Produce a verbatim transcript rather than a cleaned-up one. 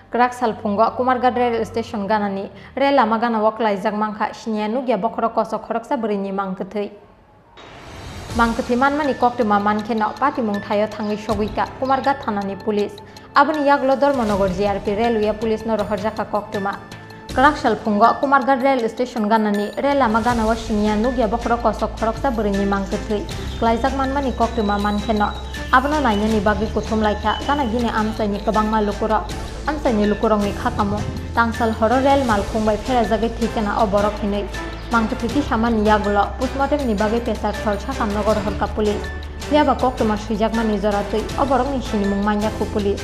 Kwrak sal phungo Kumarghat rail station ganani rail lama ganao klaijak mankha siniya nukya bokhorok kosok khoroksa bwrwini mangkwthwi. Mangkwthwi manmani koktwma mankheno patimung thaio thangwi sogwikha Kumarghat thanani police. Aboni yagulo Dharmanagar G R P railway police no rohorjakha koktwma. Kwrak sal phungo Kumarghat rail station ganani rail lama ganao siniya nukya bokhorok kosok khoroksa bwrwini mangkwthwi klaijak manmani koktwma mankheno abono nainani bagwi kuthum laikha gana gini amchaini kwbangma lukurok. Amchaini lukurokni kha kamo tangsal horo rail malkhung bai pherajagwi thwikha o borok hinwi mangkwthwi tisamani yagulo postmortemni bagwi pechar thor sakha nogo rohorkha police. Phiyaba koktwma swijakmani joratwi o borokni sinimung manyakhu police.